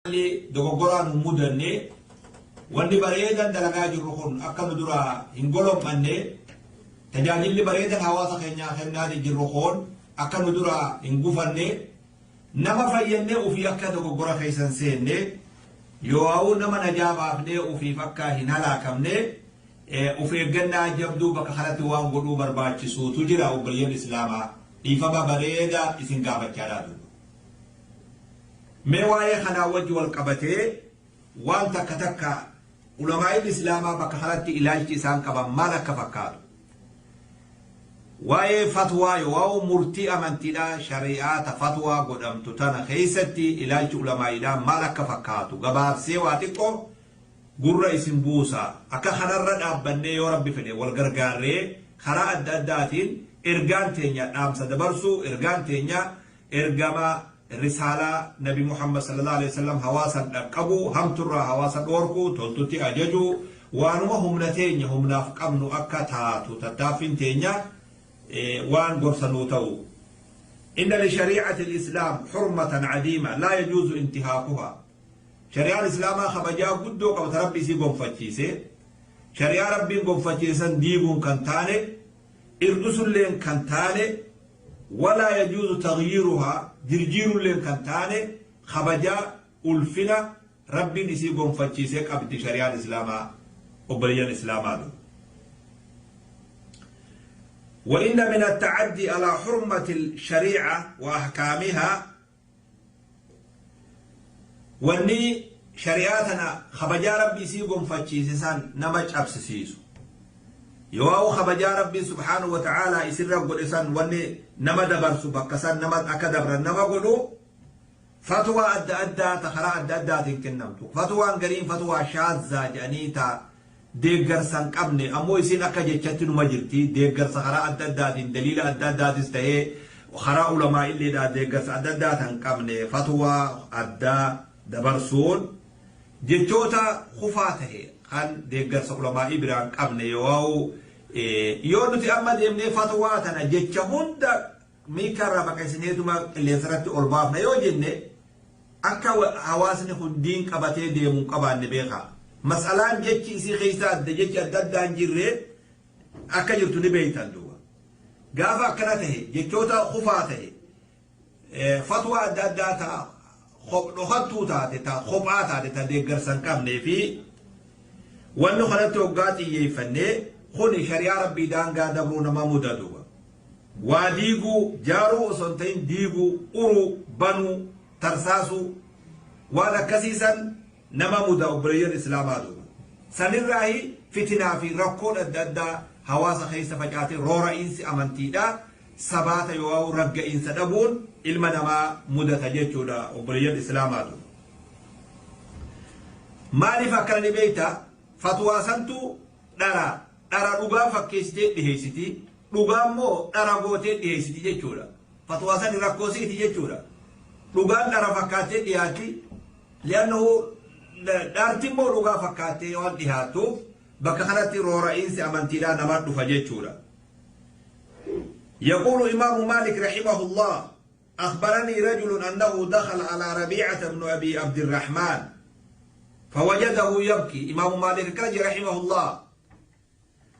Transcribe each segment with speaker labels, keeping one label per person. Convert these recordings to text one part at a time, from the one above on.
Speaker 1: Haalli dogoggoraa nu mudanne, wanni bareedan dalagaa jirru kun akka nu duraa hin golom'anne, tajaajilli bareedan hawaasa keenyaa kennaati jirru kun akka nu duraa hin gufanne, nama fayyannee ufii akka dogoggora keessa hin seenne, yoo'aa'uu nama najaa baafnee ufiif akka hin halaakamne, uf eeggannaa jabduu bakka kanatti waan godhuu barbaachisuutu jira obboleeyyan Islaamaa dhiifama bareeda isin gaafachaadhaa duuba. Mee waa'ee kanaa wajji wal qabatee waan takka takka ulamaa'iin Islaamaa bakka kanatti ilaalchi isaan qaban maal akka fakkaatu. Waa'ee fatwaa yookaan murtii amantiidhaa shari'aa ta fatwaa godhamtu tana keessatti ilaalchi ulamaa'iidhaa maal akka fakkaatu gabaabsee waa xiqqoo gurra isin buusa. Akka kanarra dhaabbannee yoo Rabbi fedhe wal gargaarree karaa adda addaatiin ergaan teenya dhaamsa dabarsuu, ergaan teenya Ergama, risaalaa, Nabi Muhammad sallallaahu aleyhi wa sallam hawaasan dhaqqabuu, hamturraa hawaasa dhoorkuu, toltutti ajajuu, waanuma humna teenya humnaaf qabnu akka taatu tattaaffiin teenya waan gorsa nuu ta'u. Inna li shariicati al-islaam hurmatan cadiima laa yajuuzu intihaakuhaa. Shari'aan Islaamaa kabajaa guddoo qaba ta Rabbi isii gonfachiise. Shari'aa Rabbiin gonfachiise san diiguun kan taane, irdhusulleen kan taane, Walaa yajuuzu taghyiiruhaa, jirjiiruulleen kan taane kabajaa, ulfina, Rabbiin isii gonfachiise qabdi shari'aan Islaamaa obboleeyyan Islaamaa du. Wa inna min atta'addii alaa hurmati sharii'a wa ahkaamihaa, Wanni shari'aa tana kabajaa Rabbi isii gonfachiise san nama cabsisiisu. Yoo kabajaa Rabbiin subhaanahu wa ta'aalaa isirra godhe san wanni nama dabarsu bakka san nama akka dabran nama godhu fatwaa adda addaa ta karaa adda addaatiin kennamtu. Fatwaan gariin fatwaa shaazzaa jedhanii ta deeggarsa hin qabne ammoo isiin akka jechatti numa jirti deeggarsa karaa adda addaatiin daliila adda addaatis ta'ee karaa ulamaa'illeedhaa deeggarsa adda addaa tan qabne fatwaa addaa dabarsuun jechoota kufaa tahe kan deeggarsa ulamaa'ii biraa hin qabne yoo yoo nuti amma deemnee fatwaa tana jecha hunda miika irraa baqaysineetuma qilleensa irratti ol baafna yoo jenne akka hawaasni kun diin qabatee deemu hin qabaanne beekaa. Mas'alaan jechi isii keessa adda jechi adda addaa hin jirre akka jirtu ni beektan duuba. Gaafa akkana tahe jechoota kufaa tahe fatwaa adda addaa ta dhokattuu taate ta kophaa taate ta deeggarsa hin qabnee fi wanni kanatti hoggaa xiyyeeffannee kuni shari'aa Rabbii daangaa dabruu nama muda duuba. Waa diiguu, jaaruu osoo hin ta'in diiguu, uruu, banuu, tarsaasuu waan akkasii san nama muda obboleeyyan Islaamaa duuba. Sanirraahi fitinaa fi rakkoon adda addaa hawaasa keessa facaatee roora'iinsi amantiidha sabaata yooawu ragga'iinsa dhabuun ilma namaa mudata jechuudha obboleeyyan Islaamaa duuba. Maaliif akkana ni beekta? Fatwaa santu dhara dhara dhugaa fakkeessitee dhiheessiti, dhugaa immoo dhara gootee dhiheessiti jechuudha. Fatwaa sani rakkoo siiti jechuudha. Dhugaan dhara fakkaattee dhiyaatti, li'annahu dharti immoo dhugaa fakkaattee waan dhihaattuuf bakka kanatti roora'iinsi amantiidhaa nama dhufa jechuudha. يقول إمام مالك رحمه الله أخبرني رجل أنه دخل على ربيعة بن أبي عبد الرحمن فوجده يبكي. إمام مالك كاجي رحمه الله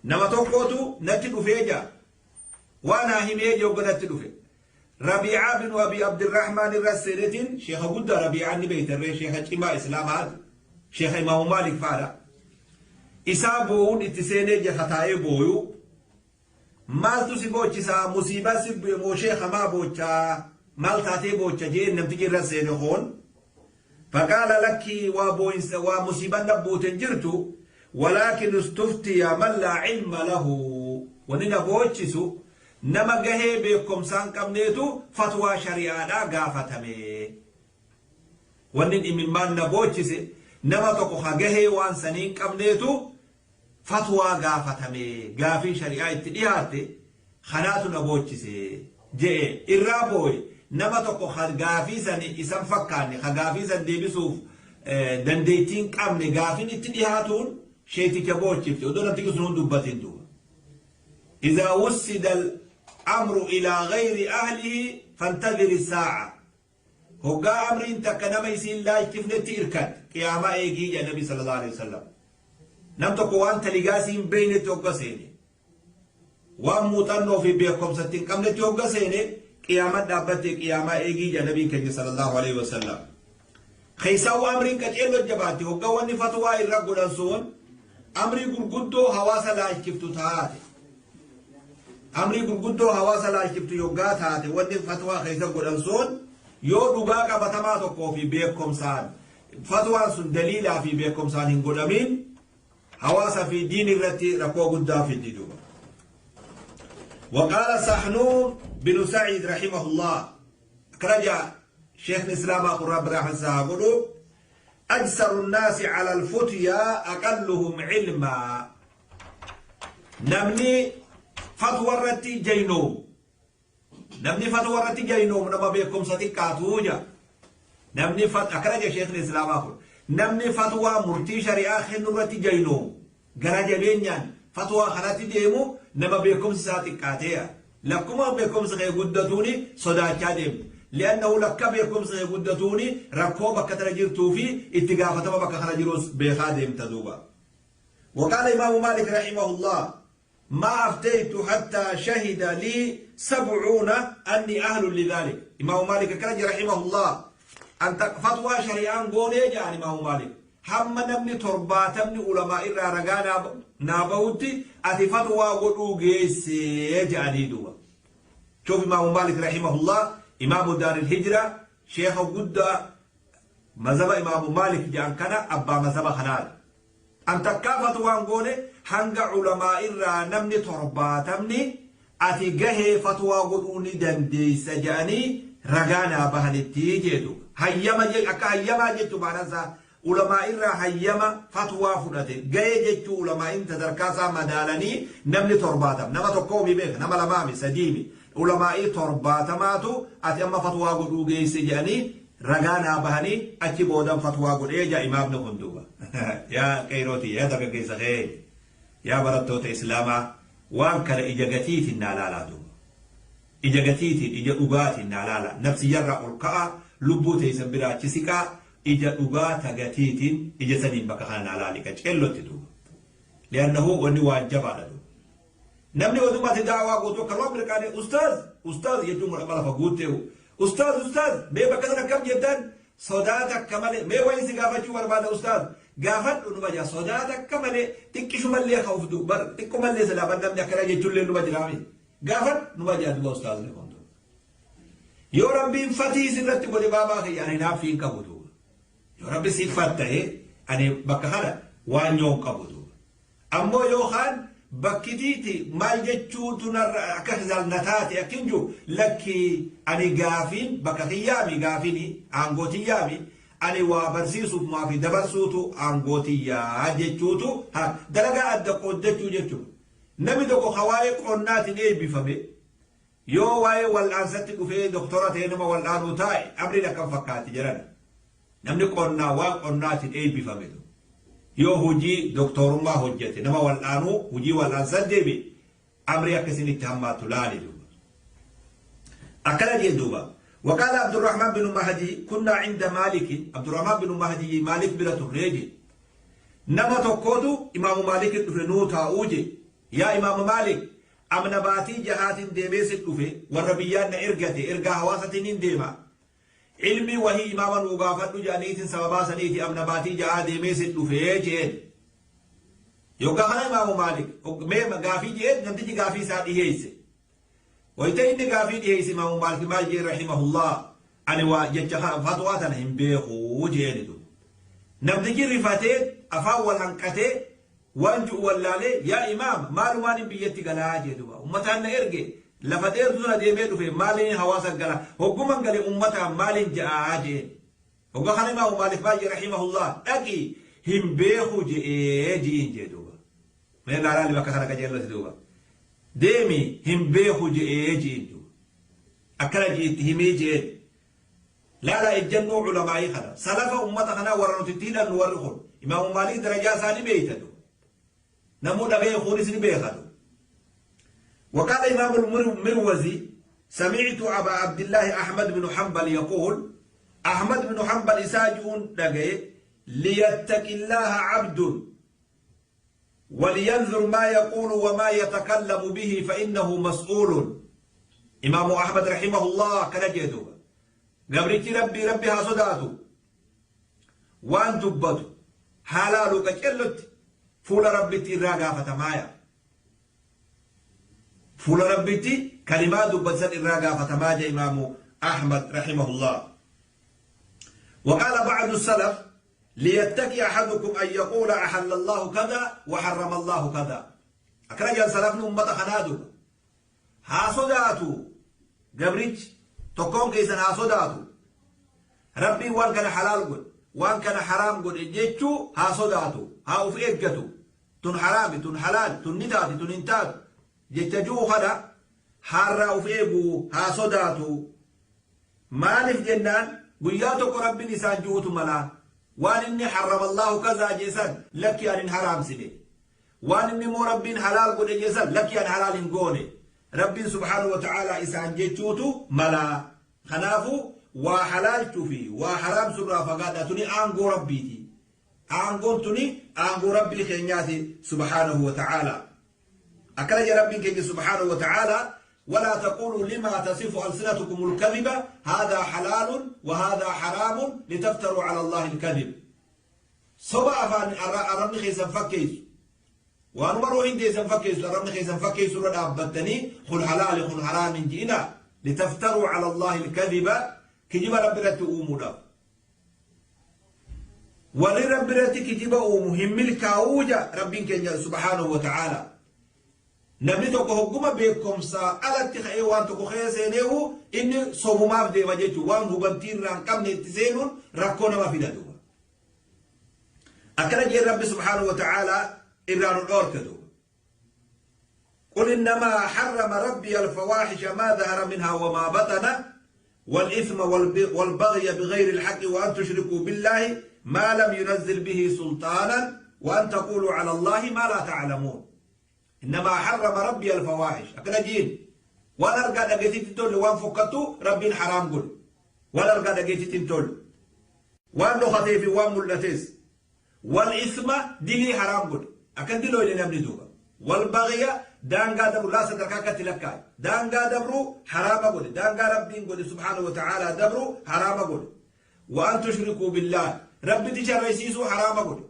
Speaker 1: nama tokkotu natti dhufee jaa waan haa himee jee hogga natti dhufe Rabiicaa binu Abi Abdirrahmaan irra seenetiin sheekha guddaa Rabiicaan ni beeytarree sheekha cimaa Islaamaati sheekha Imaamu Maalik faadha isaa boo'uun itti seenee jee taa'ee booyu Maaltu si boochisa musiibaan si bu'e moo sheekha maa boocha maal taatee boocha jeen namtichi irra seene koon faqaala lakkii waa booyinsa waa musiibaan na buute hin jirtu walaakin ustuftiya man laa ilma lahu wanni na boochisu nama gahee beekomsaa hin qabneetu fatwaa shari'aadhaa gaafatame wanni imimmaan na boochise nama tokko ka gahee waan sanii hin qabneetu fatwaa gaafatame gaafiin shari'aa itti dhihaatte kanaatu na boochise je'e irraa booye nama tokko ka gaafii san isan fakkaanne ka gaafii san deebisuuf dandeettii hin qabne gaafiin itti dhihaatuun sheeticha boochifte odoo namtichi sun hin dubbatin duuba إذا وسد الأمر إلى غير أهله فانتظر الساعة. Hoggaa amriin takka nama isiin laalchifnetti irkatte, qiyaamaa eegii jedha Nabi sallallahu alaihi wasallam. Nam tokko waan taligaasii hin beeynetti hogga seene, waan muuxannoo fi beekumsatti hin qabnetti hogga seene, qiyaamaan dhaabbatte, qiyaamaa eegii jedha Nabiin keenya sallallahu alaihi wasallam. Keessaa amriin qaceelloo jabaatti hogga wanni fatwaa irra godhan sun amrii gurguddoo hawaasa laalchiftu taate. Amrii gurguddoo hawaasa laalchiftu yoggaa taate, wanni fatwaa keessa godhan sun yoo dhugaa qabatamaa tokkoo fi beekumsaan fatwaan sun daliilaa fi beekumsaan hin godhamin, hawaasa fi diin irratti rakkoo guddaa fiddi duuba. وقال سحنون بن سعيد رحمه الله، أخرج شيخ الإسلام أخو رب رحمه الله: أجسر الناس على الفتيا أقلهم علما. Namni fatwa irratti jaynoom, namni fatwa irratti jaynoom nama beekumsa xiqqaatu jaa. Namni akkana jee sheekni islaamaa kun: namni fatwaa murtii shari'aa kennu irratti jaynoom, gara jabeenyaan fatwaa kanatti deemu, nama beekumsi isaa xiqqaateeya. Lakkuma beekumsi kee guddatuuni sodaachaa deemtu, li'annahu lakka beekumsi kee guddatuuni rakkoo bakka tana jirtuu fi itti gaafatama bakka kana jirus beekaa deemta duuba. وقال إمام مالك رحمه الله: ما أفتيت حتى شهد لي 70 أني أهل لذلك. إمام مالك كرج رحمه الله أن فتوى شريعان قوني جان إمام مالك هم نمني 70 علماء إرى رقا نابوتي أتي فتوى قدو جيسي جاني دوبا. شوف إمام مالك رحمه الله، إمام دار الهجرة، شيخ قد مذهب إمام مالك جان كان أبا مذهب خنال أن تكافت وان hanga ulamaa irraa namni 70 ati gahee fatwaa godhuu ni dandeessa jedhanii ragaa naa bahanitti jedhu. Hayyama akka hayyamaa jechuu baanansaa ulamaa irraa hayyama fatwaa fudhate gahee jechuu. Ulamaa'in sadarkaa isaa madaalanii namni 70, nama tokkoo mi beeka, nama lamaami, sadiimi, ulamaa'ii 70tu ati amma fatwaa godhuu geesse jedhanii ragaa naa bahanii achi boodan fatwaa godhee jaa imaamni kun duuba. Yaa qeyrootii, yaa dargaggeessa kee, yaa barattoota islaamaa, waan kana ija gatiitiin naa laalaa duuba. Ija gatiitiin, ija dhugaatiin naa laala. Nafsiyyarraa ol ka'a, lubbuu teessan biraa achi siqaa, ija dhugaa tagatiitiin, ija saniin bakka kana naa laali qaceellotti duuba. Li'annahu wanni waan jabaadha duuba. Namni odumatti daawaa gootu akka waan mirqaanii ustaaz ustaaz jechuun godhama lafa guutteehu. Ustaaz, ustaaz, mee bakka sana akkam jettan, sodaata akka malee mee wayi si gaafachuu barbaada ustaaz, gaafadhu numa jaa. Sodaata akka malee xiqqishumallee ka uf bar xiqqumallee silaa bar namni akkana jechuullee numa jiraami, gaafadhu numa jaa duba ustaazni kun. Yoo Rabbiin fatii sirratti godhe, baabaa kiyya, ani naaffii hin qabu duuba. Yoo Rabbi si fatta'e, ani bakka kana waan nyoon qabu duuba. Ammoo yookaan bakkitiiti maal jechuutu narra akka na taate akkin jiru, lakki, ani gaafiin bakka kiyyaami, gaafini aangoo tiyyaami, ani waa barsiisuuf maafi dabarsuutu aangoo tiyyaa jechuutu dalagaa adda qooddachuu jechuudha. Namni tokko ka waa'ee qonnaatiin eebbifame yoo waa'ee wal'aansatti dhufee doktora ta'ee nama wal'aanuu taa'e, amriin akkam fakkaatti jedhan? Namni qonnaa waan qonnaatiin eebbifame yoo hojii doktorummaa hojjete, nama wal'aanuu hojii wal'aansan deebi, amrii akkasiin itti hammaatu laali duuba. Akkana jee duuba. وقال عبد الرحمن بن مهدي: كنا عند مالك. عبد الرحمن بن مهدي مالك بلا تريجي نما tokkootu imaamu Maalik dhufe nuu taa'uu je. Yaa imaamu Maalik, amna baatii jahaatiin deemee si dhufe, warra biyyaan na ergate, ergaa hawaasatiin hin deema, ilmi wahii imaama nuu gaafadhu jedhaniitiin sababaa saniiti amna baatii jahaa deemee si dhufe jeen. Yoggaa kana imaamu Maalik mee gaafii jeen, namtichi gaafii isaa dhiheeyse. Wayita inni gaafii dhiheeyse, imaamu Maalik maal jeen rahimahullah? Ani waa jecha fatwaa tana hin beekuu jeenitu. Namtichi rifatee afaan wal hanqatee waan ju'u wallaalee, yaa imaam, maalumaan hin biyyatti galaa jee duba. Ummataan na erge, lafa dheertu sana deemee dhufe, maaliin hawaasa gala, hogguman gale ummataan maaliin ja'aa jeen. Hogga kana imaamu Maalik baay'ee rahimahullah dhaqi hin beeku je'ee ji'iin jee duuba. Mee laalaali bakka kana qajeellotti duuba. Deemi hin beeku je'ee ji'iin duuba. Akkana ji'itti himii jeen. Laala ejjannoo culamaa'ii kana. Salafa ummata kanaa warra nuti itti hidhannu warri kun. Imaamu Maalik darajaa isaanii beeytatu. Namuu dhaga'e kunis ni beekatu. وقال إمام المروزي: سمعت أبا عبد الله أحمد بن حنبل يقول: Ahmad bin Hanbal isaa ji'uun dhagaye: ليتق الله عبد ولينظر ما يقول وما يتكلم به فإنه مسؤول. إمام أحمد رحمه الله kana jedhu: gabrichi Rabbi Rabbi haa sodaatu, waan dubbatu haa laalu qacellotti, fuula Rabbitti irraa gaafatamaaya. Fuula Rabbitti kalimaa dubbatan irraa gaafatamaa je Imaamu Ahmad رحمه الله. وقال بعض السلف: ليتقي أحدكم أن يقول أحل الله كذا وحرم الله كذا. Akkana jedhan salafni ummata kanaa duuba. Haa sodaatu gabrichi tokkoon keessan, haa sodaatu, Rabbiin waan kana halaal godhe, waan kana haraam godhe jechuu haa sodaatu, haa uf eeggatu. Tun haraami, tun halaal, tun ni taati, tun hin taatu jecha juu kana haarraa uf eegu haa sodaatu. Maaliif jennaan, guyyaa tokko Rabbiin isaan ju'utu malaa. Waan inni حرم الله كذا jeesan, lakki, ani hin haraamsine. Waan inni immoo Rabbiin halaal godhe jeesan, lakki, ani halaal hin goone, Rabbiin سبحانه وتعالى isaan jechuutu malaa. Kanaafu waa halaalchuu fi waa haraamsurraa fagaadha. Tuni aangoo Rabbiiti. Aangoon tuni aangoo Rabbii keenyaati سبحانه وتعالى. Akkana jedha Rabbiin keenya سبحانه وتعالى: ولا تقولوا لما تصف ألسنتكم الكذب هذا حلال وهذا حرام لتفتروا على الله الكذب. Soba afaan arrabni keessan fakkeessu, waanuma ruuhin teessan fakkeessu, arrabni keessan fakkeessu irra dhaabbattanii kun halaali, kun haraam hin ji'ina. لتفتروا على الله الكذب, kijiba Rabbi irratti uumuudhaaf. Warri Rabbi irratti kijiba uumu hin milkaa'uu ja Rabbiin keenya سبحانه وتعالى. Namni tokko hogguma beekumsaa alatti ka'ee waan tokko keessa seeneehu, inni sobumaaf deema jechuudha. Waan hubantii irraa hin qabne itti seenuun rakkoo nama fida duuba. Akkana jee Rabbi سبحانه وتعالى irraa nu dhoorke duuba: قل إنما حرم ربي الفواحش ما ظهر منها وما بطن والإثم والبغي بغير الحق وأن تشركوا بالله ما لم ينزل به سلطانا وأن تقولوا على الله ما لا تعلمون. إنما حرم ربي الفواحش, akkana jeen, waan argaa dhageetitti tolle, waan fokkattu Rabbiin haraam godhe. Waan argaa dhageetitti hin tolle, waan dhokatee fi waan mul'ates. والإثم, dilii haraam godhe, akkan dilooyne namni duuba. والبغي, daangaa dabru, laa sadarkaa akkatti lakkaa'e, daangaa dabru haraama godhe, daangaa Rabbiin godhe سبحانه وتعالى dabru haraama godhe. وأن تشركوا بالله, Rabbitti sharraysiisuu haraama godhe.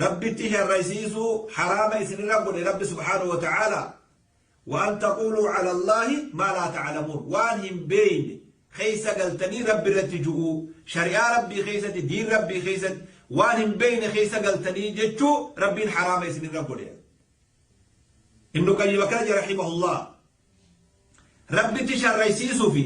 Speaker 1: Rabbitti sharraysiisuu haraama isinirra godhe Rabbi سبحانه وتعالى. وأن تقولوا على الله ما لا تعلمون, waan hin beeyne keessa galtanii Rabbi irratti ju'uu, shari'aa Rabbii keessatti, diin Rabbii keessatti waan hin beeyne keessa galtanii jechuu Rabbiin haraama isinirra godhe. Ibnu Qayyim akkana jedha رحمه الله: Rabbitti sharraysiisuu fi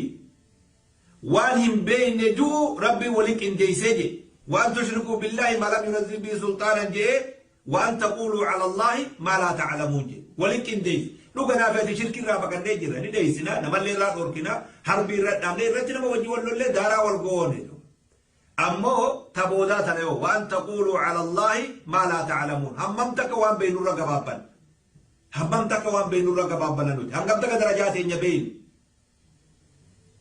Speaker 1: waan hin beeyne ju'u Rabbiin waliin qindeessee je. وأن تشركوا بالله ما لم ينزل به سلطانا jee, وأن تقولوا على الله ما لا تعلمون je, waliin qindeesse. Dhuganaa fi ati shirki irraa baqannee jirra, ni dheessina, namallee irraa dhorkina, harbii irra dhaabnee irratti nama wajji wal lollee daaraa wal goone. Ammoo taboodaa tana yoo وأن تقولوا على الله ما لا تعلمون, hammam takka waan beeynurra gabaabban, hammam takka waan beeynurra gabaabbana nuti, hangam takka darajaa teenya beeynu?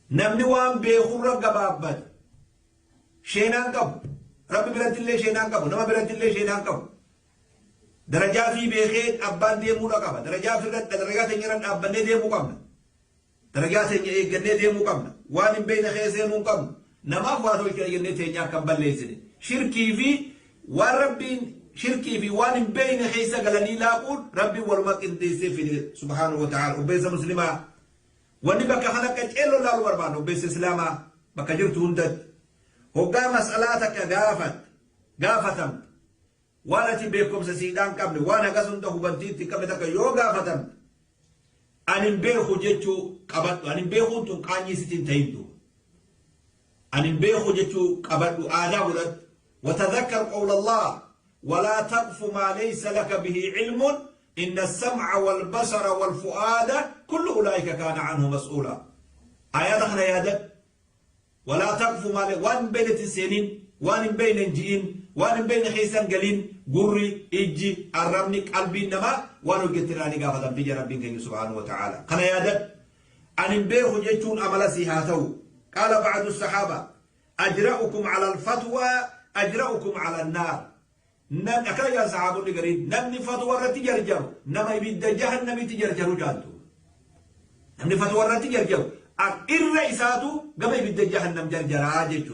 Speaker 1: Namni waan beekurra gabaabbate sheenaan qabu. Rabbi biratti illee sheenaan qabu, nama biratti illee sheenaan qabu. Darajaa fi beekee abbaan deemuudha qaba. Darajaa fi darajaa teenya irra dhaabbannee deemuu qabna. Darajaa teenya eeggannee deemuu qabna. Waan hin beekne keessa seenuu hin qabnu. Namaaf waa tolchina jennee teenya akka hin balleessine. Shirkii fi waan Rabbiin, shirkii fi waan hin beekne keessa galanii laaquun Rabbiin waluma qindeessee fide سبحانه وتعالى. Obboleessa muslimaa, wanni bakka kana akka ceelloo laaluu barbaadnu, obboleessa islaamaa bakka jirtu hundatti, hoggaa mas'alaa takka gaafatamte, waan ati beekumsa siidhaan qabne, waan hagas hunda hubantiitti hin qabne takka yoo gaafatamte, ani hin beeku jechuu qabadhu. Ani hin beekuun tun qaanyii sitti hin ta'in duuba. Ani hin beeku jechuu qabadhu, aadaa godhadhu. وتذكر قول الله: ولا تقف ما ليس لك به علم إن السمع والبصر والفؤاد كل أولئك كان عنه مسؤولا. آيات kana yaadadhu. ولا تقف ما, waan beeyne seenin, waan hin beeyne hin ji'in, waan hin beeyne keessan galin. Gurri, ijji, arrabni, qalbiin namaa waan hojjette irraa ni gaafatamti jira Rabbiin keenya سبحانه وتعالى. Kana yaadadhu. Ani hin beeku jechuun amala si haa ta'u. قال بعض الصحابة أجرأكم على الفتوى أجرأكم على النار. نم أكلا يا صحابة اللي قريب نمني فتوى رتي جرجر نما يبد جهنم تجرجر جانتو نمني فتوى رتي جرجر الرئيساتو قبل يبد جهنم جرجر عاجي.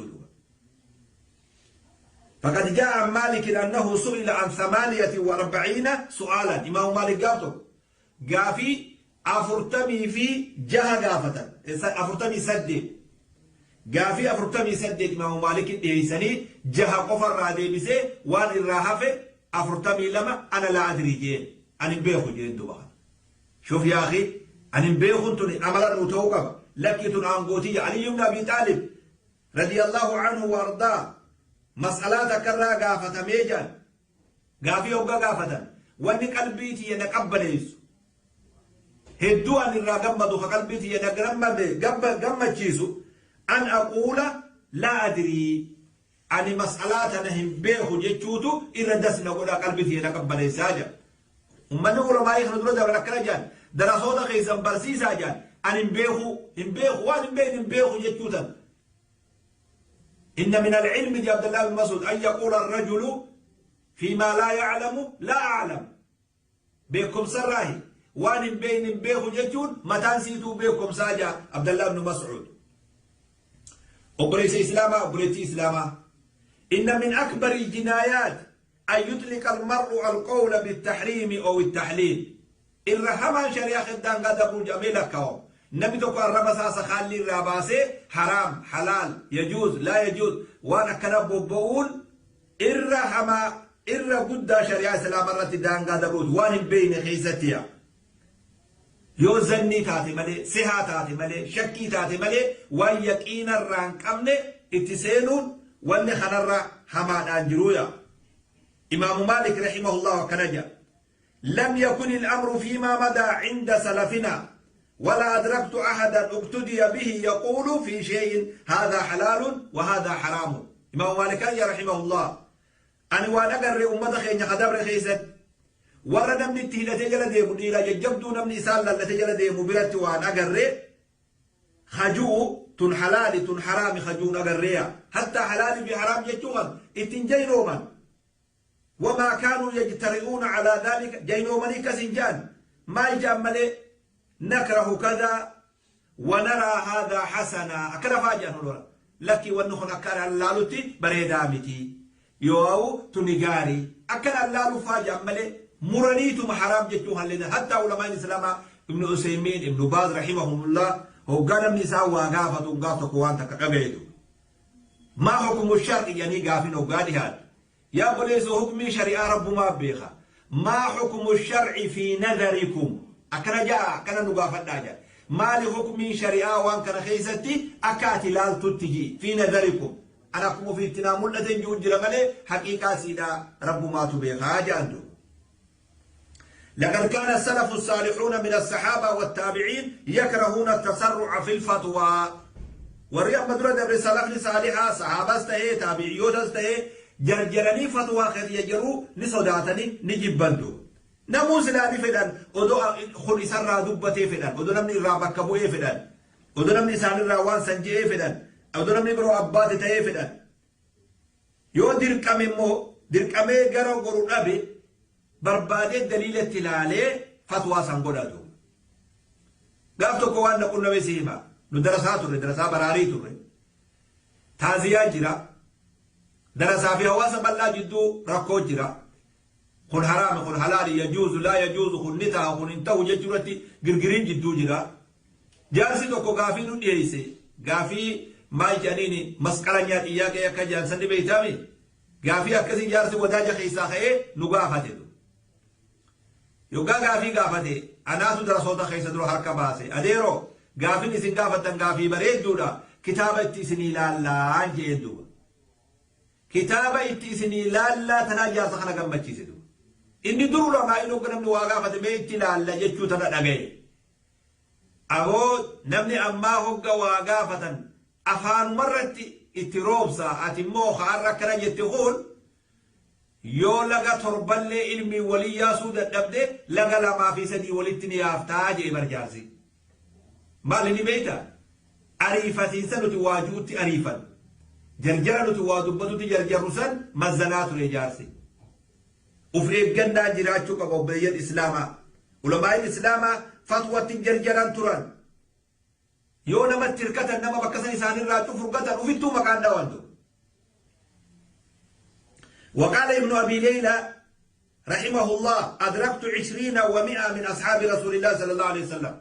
Speaker 1: فقد جاء عن مالك أنه سئل عن 48 سؤالا. إمام مالك قابته قافي أفرتمي في جهة قافة أفرتمي سدي قافي أفرتمي سدي. إمام مالك ديسني جهة قفر رادي بسي وان الراهفة أفرتمي لما أنا لا أدري جين أنا بيخو جين دوبا. شوف يا أخي أنا بيخو تني أملا نتوقف لكن أنقوتي علي بن أبي طالب رضي الله عنه وأرضاه مسألة كرا قافة ميجان قافي أوقا قافة واني قلبيتي ينقبل هدو أن الرقم دوخ قلبيتي ينقبل جيسو أن أقول لا أدري أن مسألة نهم بيه جيتشوتو إذا دسنا قولا قلبيتي ينقبل ساجا ومن نقول ما يخرج دولة ولا كرجان درسونا خيزا برسي ساجا أن بيه وأن بيه جيتشوتا. إن من العلم يا عبد الله بن مسعود أن يقول الرجل فيما لا يعلم لا أعلم. بكم سراهي وان بين بيه جتون متان سيتو بكم ساجا عبد الله بن مسعود. أبريس إسلاما أبريتي إسلاما. إن من أكبر الجنايات أن يطلق المرء القول بالتحريم أو التحليل. الرحمن شريعة خدان قد أبو جميلة كوم. نبي توكو الربسا سخالي الرباسي حرام حلال يجوز لا يجوز وانا كنا بقول الرحمة إر قد شريعة سلام الرتي دان قد أبوت وان بين خيستيا يو زني تاتي ملي سها تاتي ملي شكي تاتي ملي وان يقين الرانك أمني اتسينون وان خنر حمان أنجرويا. إمام مالك رحمه الله كنجا لم يكن الأمر فيما مدى عند سلفنا ولا أدركت أحدا اقتدي به يقول في شيء هذا حلال وهذا حرام. إمام مالك رحمه الله أنا وأنا أقرأ أمة خيني خدبر خيست ورا نمني تهلا تجلا ديمو إلى جبدو نمني سالة تجلا ديمو برت وأنا أقرأ خجو تن حلال تن حرام خجو أقرأ حتى حلال في حرام يجوغن اتنجينوما وما كانوا يجترئون على ذلك جينومني كسنجان ما يجمل نكره كذا ونرى هذا حسنا أكره فاجأ نورا لكي ونخن أكره اللالوتي بريدامتي يواو تنغاري أكره اللالو فاجأ ملي مرنيتم حرام جتوها لنا. حتى علماء الإسلام ابن عثيمين ابن باز رحمهم الله هو قال النساء وقافة وقافة قوانتك قبيدو ما حكم الشرع يعني قافين وقالها يا بوليس حكمي شريعة رب ما بيخا ما حكم الشرع في نذركم أكنا جاء كنا نقافة ناجا ما لحكم شريعة وان كان خيستي أكاتي لال تتجي في نذركم أنا كم في التنامل لتن جود جرمالي حقيقة سيدا رب ما تبيخا جاندو. لقد كان السلف الصالحون من الصحابة والتابعين يكرهون التسرع في الفتوى. وريا مدرة برسالة صالحة صحابة استهي تابعيوت استهي جرجرني فتوى خير يجرو نصداتني نجيب بندو نموس لاني فدان ودو خل سرا دبتي فدان ودو نمني رابكبو فدان ودو نمني سان راوان سنجي فدان ودو نمني برو ابات تي فدان يو دركمي مو دركمي غرو غرو دبي بربادي دليل تلالي فتوى سنغودادو غافتو كو وان نقول نبي سيما ندرسات درسا براري توري تازيا جرا درسا في هواس بلا جدو ركو جرا خن حرام خن حلال يجوز لا يجوز خن نتا خن انتو ججرتي غرغرين جدو جرا جارسي توكو غافي نو ديسي غافي ما جانيني مسقلنيا اياك يا كجان سندي بيتامي غافي اكسي جارسي وداجا خيسا خي نو غافتي يوغا غافي غافتي انا سو درسوتا خيسا درو حركه باسي اديرو غافي نسين غافتن غافي بريدودا كتابه سني لا لا انجيدو كتابه سني لا لا تناجا سخنا غمچيسدو inni durura ma ino namni waa gaafate mee itti ilaalla jechuu tana dhagaye. Aboo namni ammaa hogga waa gaafatan afaanumarratti itti roobsa ati immoo har'a akkana jette kun yoo laga torballee ilmi walii yaasuu dadhabde laga 2 fi 3 walitti ni yaaftaa jee barjaarsi. Maal inni beekta? Ariifatiinsa nuti waajuutti ariifan, jarjara nuti waa dubbatutti jarjarru san mazzanaa ture jaarsi. Uf eeggannaa jiraachuu qaba obboleeyyan Islaamaa. Ulamaa'iin Islaamaa fatwatti jarjaran turan. Yoo namatti hirkatan, nama bakka san isaanirraa cufu furgatan, ufittuu maqaan dhawan ture. وقال ابن أبي ليلى رحمه الله: أدركت 120 من أصحاب رسول الله صلى الله عليه وسلم.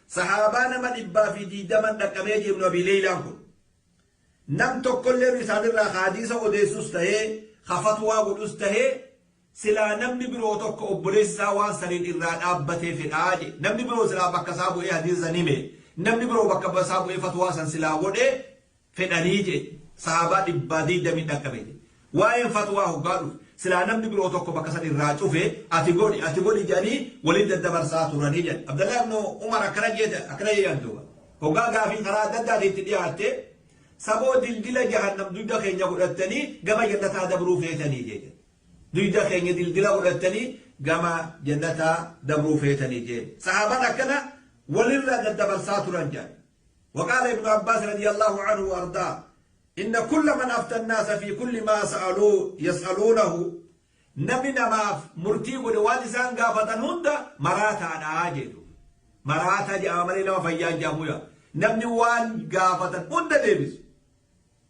Speaker 1: صحابان من إبا في ديدما نكميج ابن أبي ليلى كن نم تقول رسال الله حديث أديسوس تهي خفتوا قدوس تهي سلا نمني برو تك أبليس وان سنين إران أبته في الآج نمني برو سلا بكسابو إيه حديث نيمه نمني برو بكسابو إيه فتوى سن سلا قده في الأنيج صحابة إبا ديدما نكميج waa'een fatwaa hoggaa dhufe silaa namni biroo tokko bakka san irraa cufe ati godhi ati godhi jedhanii waliin daddabarsaa turanii jedhe. Abdallah ibn Umar akkana jedhe, akkana jedhan duuba. Hoggaa gaafii karaa adda addaatiin itti dhiyaatte, saboo dildila jahannam dugda keenya godhattanii gama jannataa dabruu feetanii jedhe. Dugda keenya dildila godhattanii gama jannataa dabruu feetanii jedhe. Sahaabaan akkana walirraa daddabarsaa turan jedhe. وقال ابن عباس رضي الله عنه وأرضاه: إن كل من أفتى الناس في كل ما سألوه يسألونه، نمي نماف مرتي قد وان قافتن هند مراتا أنا مراتا جاء عملي لما فيان جامويا نمني وان قافتن هند ديبس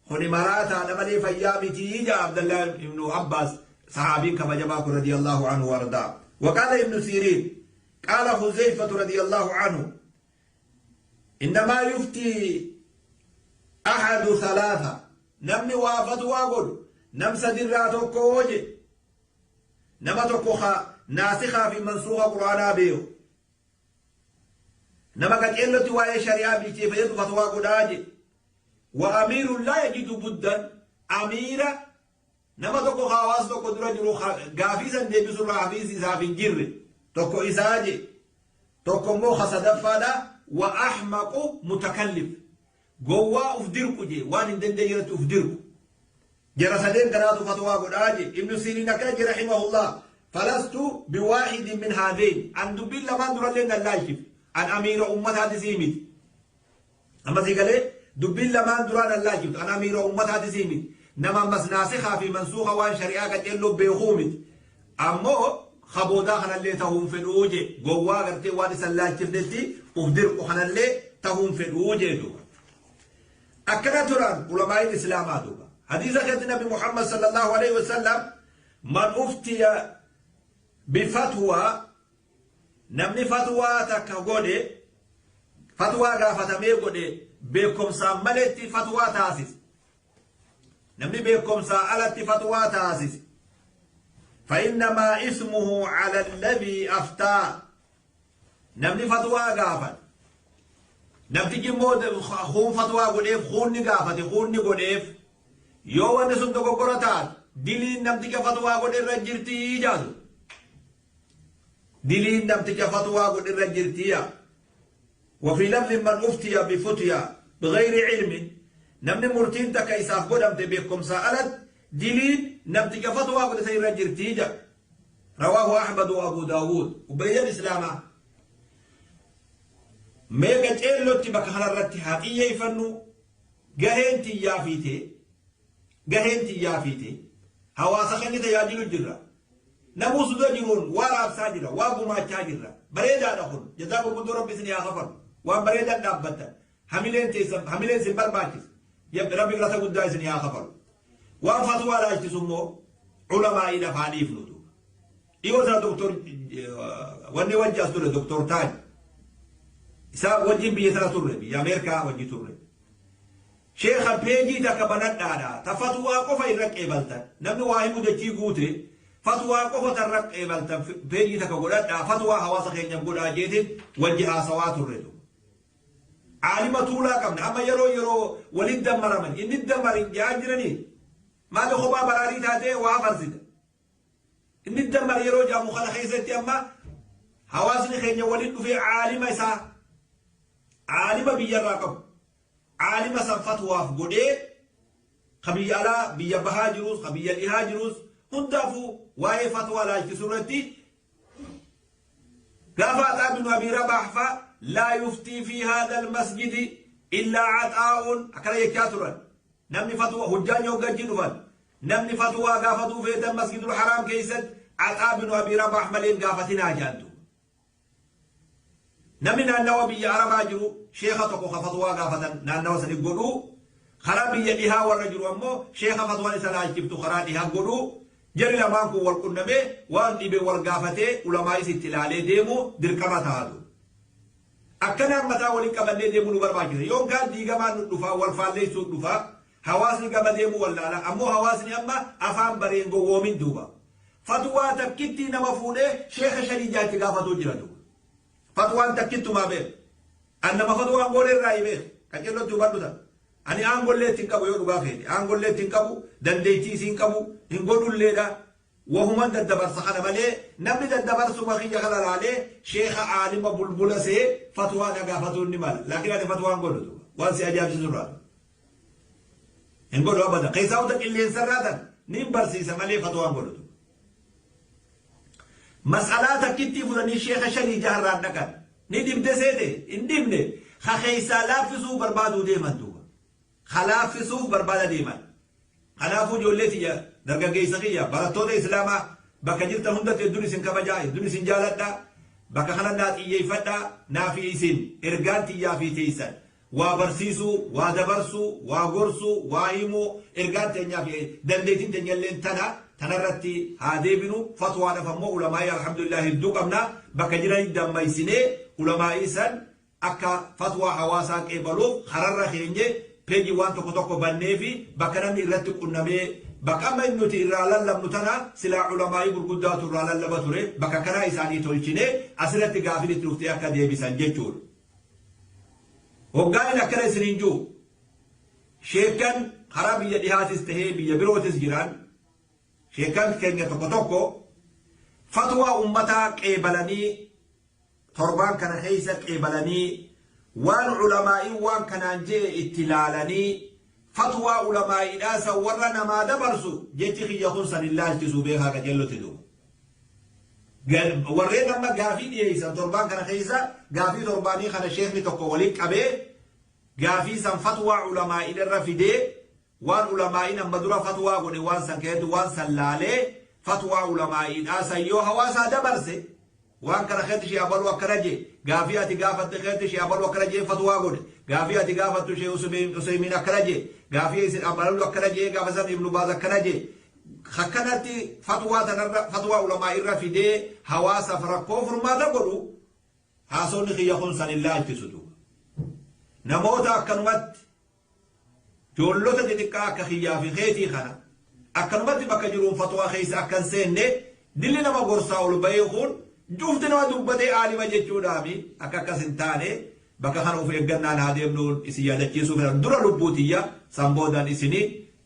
Speaker 1: خوني مراتا نمني فيامي تيجا. عبد الله بن عباس صحابي كما جماك رضي الله عنه وارضاه. وقال ابن سيرين: قال حذيفة رضي الله عنه: إنما يفتي أحد ثلاثة، نمني وافت واقول نم سدراتو كوجي نما تكوخا ناسخا في منسوخة قرآن بيو نما قد إلتي واي شريعة بيتي فيدو فتوى قداجي، وأمير لا يجد بدا أميرا نما تكوخا واسطو قدرة جرو غافيسا ديبسو رافيس إسافين جري تكو إساجي تكو موخا صدفادا، وأحمق متكلف gowwaa uf dirqu jee waan hin dandeenyetti uf dirqu. Jara sadeen kanaatu fatwaa godhaa jee. Ibnu Siriin akkana jee rahimahullah: falastu biwaahidin min haadhayn, an dubbiin lamaan durallee nan laalchif, an amiira ummataati sii miti. Amma sii galee, dubbiin lamaan duraa nan laalchiftu, an amiira ummataati sii miti. Nama ammas naasikhaa fi mansuuka waan shari'aa qaceelloo beekuu miti. Ammoo kaboodaa kanallee tahuun fedhuu jee, gowwaa gartee waan isan laalchifnetti uf dirqu kanallee tahuun fedhuu jee duuba. Akkana turan ulamaa'iin Islaamaa duuba. Hadiisa keessatti Nabi Muhammad sallallahu alaihi wasallam: man uftiya bifatwa, namni fatwaa takka godhe, fatwaa gaafatamee godhe, beekumsaan maletti fatwaa taasise. Namni beekumsaa alatti fatwaa taasise. فإنما اسمه على الذي أفتى. Namni fatwaa gaafate, namtichi immoo kuun fatwaa godheef, kuunni gaafate, kuunni godheef, yoo wanni sun dogoggora taate diliin namticha fatwaa godhe irra jirtii jaatu. Diliin namticha fatwaa godhe irra jirtii. وفي لفظ: من أفتي بفتيا بغير علم، namni murtiin takka isaaf godhamte beekumsaa alatti, diliin namticha fatwaa godhe irra jirtii ja. رواه أحمد وأبو داود. Obboleeyyan Islaamaa, meeqa ceellotti bakka kanarratti haa xiyyeeffannu. Gaheen tiyyaa fiite, gaheen tiyyaa fiite, hawaasa keenya tajaajilu jirra. Namuu suda jiruun waa raabsaa jira, waa gumaachaa jirra. Bareedaadha kun, jazaa gurguddoo Rabbi isin haa kafalu. Waan bareedaan dhaabbattan, hamileen teessan hamileen isin barbaachisa, Rabbi galata guddaa isin haa kafalu. Waan fatwaa laalchisu immoo ulamaa'ii lafaa dhiifnu duuba. Dhiyoo sana doktor wanni wajji as ture, doktor Taaj isaa wajjin biyya sana turre, biyya Ameerikaa wajji turre. Sheekha, peejii takka banadhaadha ta fatwaa qofa irra qeebaltan, namni waa himu dachii guute, fatwaa qofa tarra qeebaltan, peejii takka godhadhaa, fatwaa hawaasa keenyaaf godhaa jeetin wajji haasawaa turre. Aalima tuulaa qabna. Amma yeroo yeroo waliin dammaraman inni dammarin jaa jiranii maali kophaa baraarii taatee waa farsita. Inni dammar yeroo jaamu kana keessatti amma hawaasni keenya waliin dhufee aalima isaa, aalima biyyarraa qabu, aalima san fatwaaf godhee, ka biyya alaa biyya bahaa jirus, ka biyya dhihaa jirus, hundaafuu waa'ee fatwaa laalchisu irratti gaafa Axaa bin Abii Rabaah faa لا يفتي في هذا المسجد. Illaa Axaa'uun akkana jechaa turan. Namni fatwa hujjaan yoo gajji dhufan namni fatwaa gaafatuu feetan Masjidul Haraam keessatti Axaa binu Abii Rabaah malee hin gaafatinaa jedhan duuba. Namni naannawa biyya Arabaa jiru sheekha tokko ka fatwaa gaafatan naannawa sani godhuu, karaa biyya dhihaa warra jiru ammoo sheekha fatwaan isa laalchiftu karaa dhihaa godhuu, jarri lamaan kun wal qunnamee waan dhibe wal gaafatee ulamaa'is itti laalee deemuu dirqama taha duuba. Akkanaan mataa wali qabannee deemuu nu barbaachisa. Yoon kaan diigamaan nu dhufa, wal faalleessuun dhufa, hawaasni gama deemuu wallaala. Ammoo hawaasni amma afaan baree hin gowwoomin duuba. Fatwaa takkittii nama fuudhee sheekha shanii jaha itti gaafatuu jira duuba. Fatwaan takkittumaa beek. An nama fatwaan goone irraa beek. Qacellotti hubadhu tan. Ani aangollee itti hin qabu yoo dhugaa feete. Aangollee itti hin qabu, dandeettii isii hin qabu, hin godhulleedha. Wahuman daddabarsa kana malee namni daddabarsuma kiyya kana laalee sheekha aalima bulbula see fatwaa na gaafatuun ni mala. Laakiin ani fatwaa hin godhu duuba. Waan si ajaa'ibsiisu irraa. Hin godhu abadan. Keessaa wanta qilleensarraa tan niin barsiisa malee fatwaa hin godhu duuba. Mas'alaa takkittii fudhanii sheekha shanii jaharraan dhaqan. Ni dhibde seete hin dhibne. Ka keessaa laaffisuu barbaaduu deeman duuba. Ka laaffisuuf barbaada deeman. Kanaafuu ijoollee tiyya, dargaggeessa kiyya, barattoota Islaamaa bakka jirtan hundatti hedduun isin kabaja, hedduun isin jaaladha. Bakka kana naa xiyyeeffadha, naa fi isin ergaan tiyyaa fi teessan waa barsiisuu, waa dabarsuu, waa gorsuu, waa himuu, ergaan teenyaa fi dandeettiin teenyalleen tana, tanarratti haa deebinu. Fatwaadhaaf ammoo ulamaa'ii alhamdulillah hedduu qabna. Bakka jiranitti dammaysinee ulamaa'ii san akka fatwaa hawaasaa qeebaluuf kararra keenye page waan tokko tokko banneefi bakka namni irratti qunnamee bakka amma nuti irraa lallabnu tana silaa ulamaa'ii gurguddaatu irraa lallaba ture bakka kanaa isaanii tolchine asirratti gaafin itti dhuftee akka deebisan jechuudha. Hoggaan akkana isiniin jiru sheekkan karaa biyya dhihaatis tahee biyya birootis jiran sheekkan keenya tokko tokko fatwaa ummataa qeebalanii torbaan kana keessa qeebalanii waan ulamaa'iin waan kanaan je'e itti laalanii fatwaa ulamaa'iidhaa san warra namaa dabarsu jechi kiyya kun san hin laalchisu beekaa qajeellotti duuba. Warreen amma gaafii dhiyeessan torbaan kana keessa gaafii torbaanii kana sheekni tokko waliin qabee gaafii san fatwaa ulamaa'iidha irra fidee waan ulamaa'iin amma dura fatwaa godhe waan san keessatti waan san laalee fatwaa ulamaa'iidhaa san yoo hawaasaa dabarse waan kana keessatti shee abaluu akkana jee gaafii ati gaafatte keessatti shee abaluu akkana jee fatwaa godhe gaafii ati gaafattu shee Useymiin akkana jee gaafii isin abaluu akkana jee gaafa san Ibnu Baaz akkana jee akkanatti fatwaa tanarra fatwaa ulamaa irra fidee hawaasaaf rakkoo furmaata godhu haasawni kiyya kun san hin laalchisu duuba. Namoota akkanumatti Ijoollota xixiqqaa akka kiyyaa fi keetii kana akkanumatti bakka jiruun fatwaa keessa akka hin seenne dilli nama gorsaa ol bahee kun cufti nama dubbatee aalima jechuudhaami akka akkas hin taane bakka kana of eeggannaan haa deemnuun isin yaadachiisuu fedha dura lubbuu tiyya san boodaan isini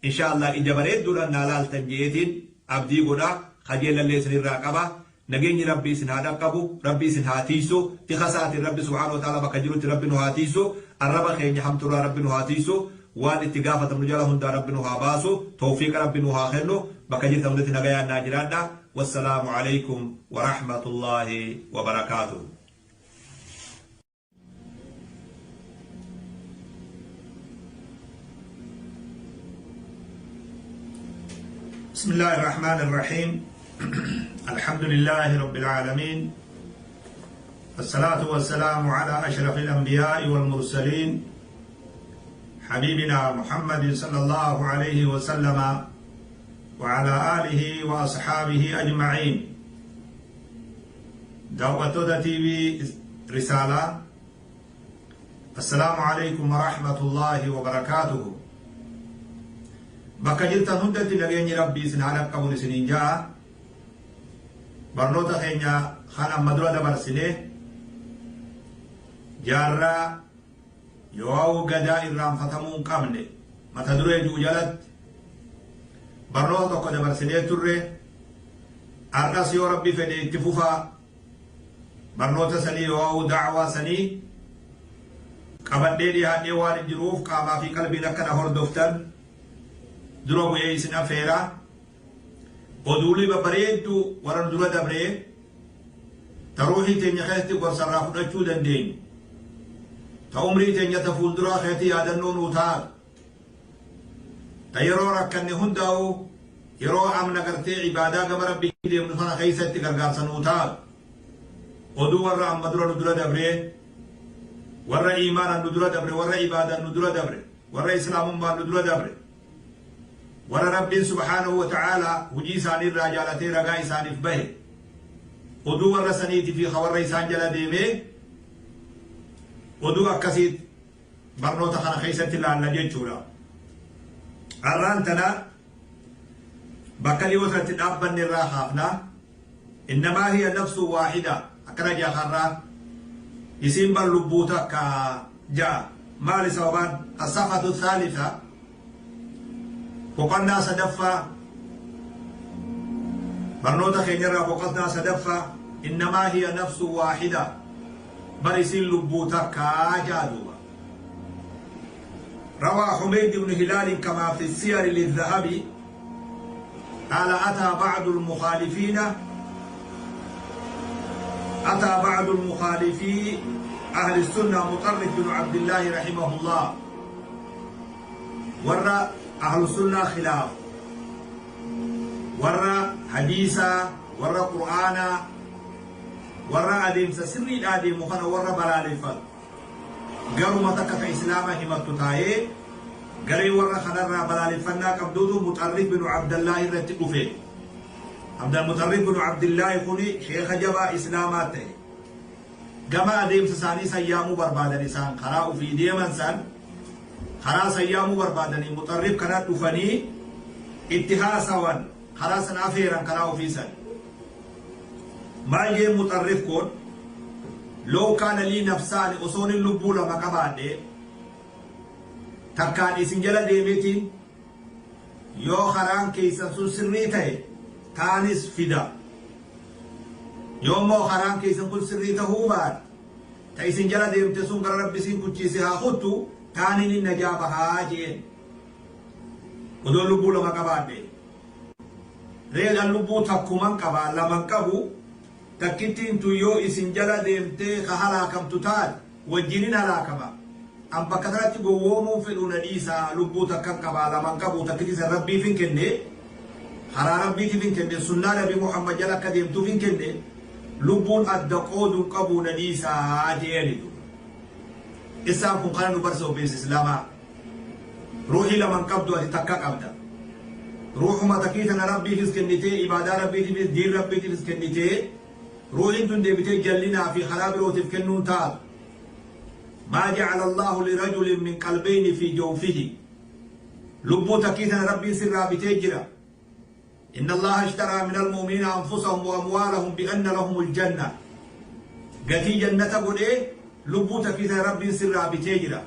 Speaker 1: insha Allah ija bareedduudhaan naa laaltan je'eetiin abdii godha kajeelallee isinirraa qaba Nageenyi Rabbii isin haa dhaqqabu, Rabbi isin haa tiiysu, tika isaatiin Rabbi subhaanahu wa ta'aalaa bakka jirutti Rabbi nu haa tiiysu, arraba keenya hamturraa Rabbi nu haa tiiysu, waan itti gaafatamnu jala hundaa Rabbi nu haa baasu, tawfiiqa Rabbi nu haa kennu, bakka jirtan hundatti nagayaan naa jiraadha. Wassalaamu aleykum wa rahmatullaahi wa barakaatuh.
Speaker 2: بسم الله الرحمن الرحيم الحمد لله رب العالمين الصلاة والسلام على أشرف الأنبياء والمرسلين حبيبنا محمد صلى الله عليه وسلم وعلى آله وأصحابه أجمعين Daawwattoota TV Risaalaa Assalaamu Aleykum Warahmatullaahi Wabarakaatuhu Bakka jirtan hundatti nageenyi Rabbii isin haa dhaqqabun isiniin ja'a. Barnoota keenya kan amma dura dabarsine jaarraa yoo'awu gadaa irraanfatamuu hin qabne mata duree ji'u jalatti barnoota tokko dabarsinee turre. Har'as yoo Rabbi fedhe itti fufaa barnoota sanii yoo'awu da'waa sanii qabadhee dhiyaadhee waan hin jiruuf qaamaa fi qalbiin akka na hordoftan dura bu'ee isin affeera. Oduulii babbareedduu warra nu dura dabree ta ruuhii teenya keessatti gorsa irraa fudhachuu dandeenyu.
Speaker 1: Ta umrii teenya ta fuulduraa keetii yaadannoo nuu taatu, ta yeroo rakkanne hundaa'u, yeroo amna gartee ibaadaa gama Rabbii deemnu sana keessatti gargaarsa nuu taatu, oduu warra amma dura nu dura dabree, warra iimaanaan nu dura dabre, warra ibaadaan nu dura dabre, warra islaamummaan nu dura dabre, warra Rabbiin subhaanahu wa ta'aalaa hujii isaanii irraa jaalatee ragaa isaaniif bahe, oduu warra saniitii fi warra isaan jala deemee, oduu akkasiit barnoota kana keessatti ilaalla jechuudha. Har'aan tana bakka dhiyoo sanatti dhaabbanne irraa haafna. Innamaa hiya nafsu waahida akkana jaa har'aa, isiin bar lubbuu takka jaa. Maali sababaan? As-safhatu thalitha, boqonnaa sadaffaa barnoota keenyarraa, boqonnaa sadaffaa, innamaa hiya nafsu waahida, bar isiin lubbuu takka jaa duuba. روى حميد بن هلال كما في السير للذهبي قال: أتى بعض المخالفي أهل السنة مطرف بن عبد الله رحمه الله. ورى أهل السنة خلاف، ورى حديثا، ورى قرآنا، ورى أديمسا سري الأديم وخنا ورى بلالفت garuma takka ta islaama himattu taa'ee garee warra kanarraa balaaleffannaa qabduutu Muxarrif binu Abdallaahi irratti dhufe. Muxarrif binu Abdillaahi kuni sheeka jabaa islaamaa ta'e. Gama adeemsa isaanii sayyaamuu barbaadan, isaan karaa ufii deeman san karaa sayyaamuu barbaadanii Muxarrif kana dhufanii itti haasawan, karaa san afeeran, karaa ofii san. Maal jeen Muxarrif kun? لو كان لي نفسان, osoon lubbuu lama qabaadhe, takkaan isin jala deemeetiin yoo karaan keessan sun sirrii ta'e taanis fida, yoo immoo karaan keessan kun sirrii ta'uu baate ta isin jala deemte sun gara Rabbi isin kuchiise haa kuttu, taaniin hin najaa bahaa jeen. Odoo lubbuu lama qabaadhe, reedhaan lubbuu takkuman qabaa, laman qabu. Takkittiin tun yoo isin jala deemtee ka halaakamtu taate wajjinin halaakama. An bakka kanatti gowwoomuu fedhu, na dhiisaa. Lubbuu takkan qabaa, laman qabu. Takkitti san Rabbiif hin kenne, karaa Rabbiitiif hin kenne, sunnaa Nabi Muhammad jala akka deemtuuf hin kenne, lubbuun adda qooduun qabu, na dhiisaa jeeni. Isaan kun kana nu barsa, obbeessa islaamaa. Ruuhii laman qabdu ati, takka qabda. Ruuhuma takkii tana Rabbiifis kennitee, ibaadaa Rabbiitiifis, diin Rabbiitiifis kennitee, ruuhiin tun deebitee jallinaa fi karaa birootiif kennuun taatu. ما جعل الله لرجل من قلبين في جوفه. Lubbuu takkii tana Rabbiin sirraa bitee jira. إن الله اشترى من المؤمنين أنفسهم وأموالهم بأن لهم الجنة. Gatii jannata godhee lubbuu takkii tana Rabbiin sirraa bitee jira.